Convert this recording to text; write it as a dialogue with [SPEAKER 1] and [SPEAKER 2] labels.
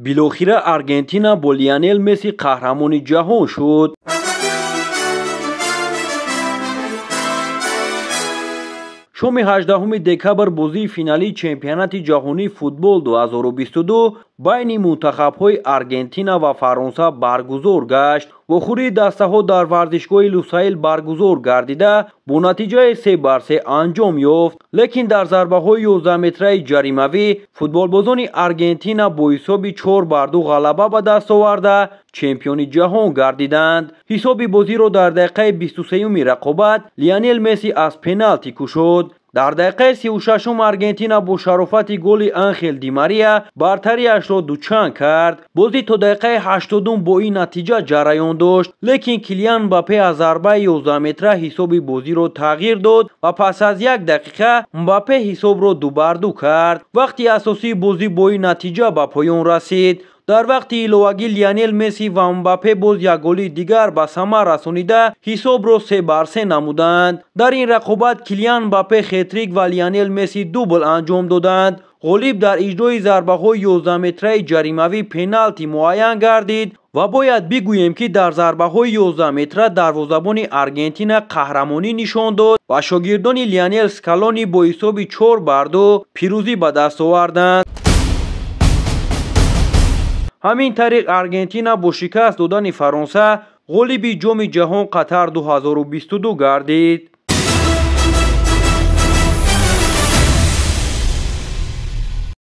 [SPEAKER 1] Билохира Аргентина бо Лионел Месси қаҳрамони ҷаҳон шуд. Шоми 18 декабр бозии финалии чемпионати ҷаҳонии футбол 2022 байни мунтахабҳои Аргентина ва Фаронса баргузор гашт. Вохӯрии дастаҳо дар варзишгоҳи Лусаил баргузор гардида, бо натиҷаи 3-3 анҷом ёфт. Лекин дар зарбаҳои 11-метраи ҷаримавӣ футболбозони Аргентина бо ҳисоби 4-2 ғалаба ба даст оварда, чемпиони ҷаҳон гардиданд. Ҳисоби бозиро дар дақиқаи 23-юми рақобат Лионел Месси аз пеналти кушод. Дар дақиқаи 36-ум Аргентина бо шарофати голи Анхел Ди Мария бартариашро дучанд кард. Бозӣ то дақиқаи 80-ум бо ин натиҷа ҷараён дошт, лекин Килиан Мбаппе аз зарбаи 11-метра ҳисоби бозиро тағйир дод ва пас аз як дақиқа Мбаппе ҳисобро 2-2 кард. Вақти асосии бозӣ бо ин натиҷа ба поён расид. Дар вақти иловагӣ Лионел Месси ва Мбаппе боз як голи дигар ба самар расонида, ҳисобро 3-3 намуданд. Дар ин рақобат Килиан Мбаппе хетрик ва Лионел Месси дубл анҷом доданд. Ғолиб дар иҷрои зарбаҳои 11-метраи ҷаримавӣ пеналти муайян гардид ва бояд бигӯем, ки дар зарбаҳои 11-метра дарвозабони Аргентина қаҳрамонӣ нишон дод ва шогирдони Лионел Скалони бо ҳисоби 4-2 пирӯзӣ ба даст оварданд. Ҳамин тариқ Аргентина бо шикаст додани Фаронса ғолиби ҷоми ҷаҳон Қатар 2022 гардид.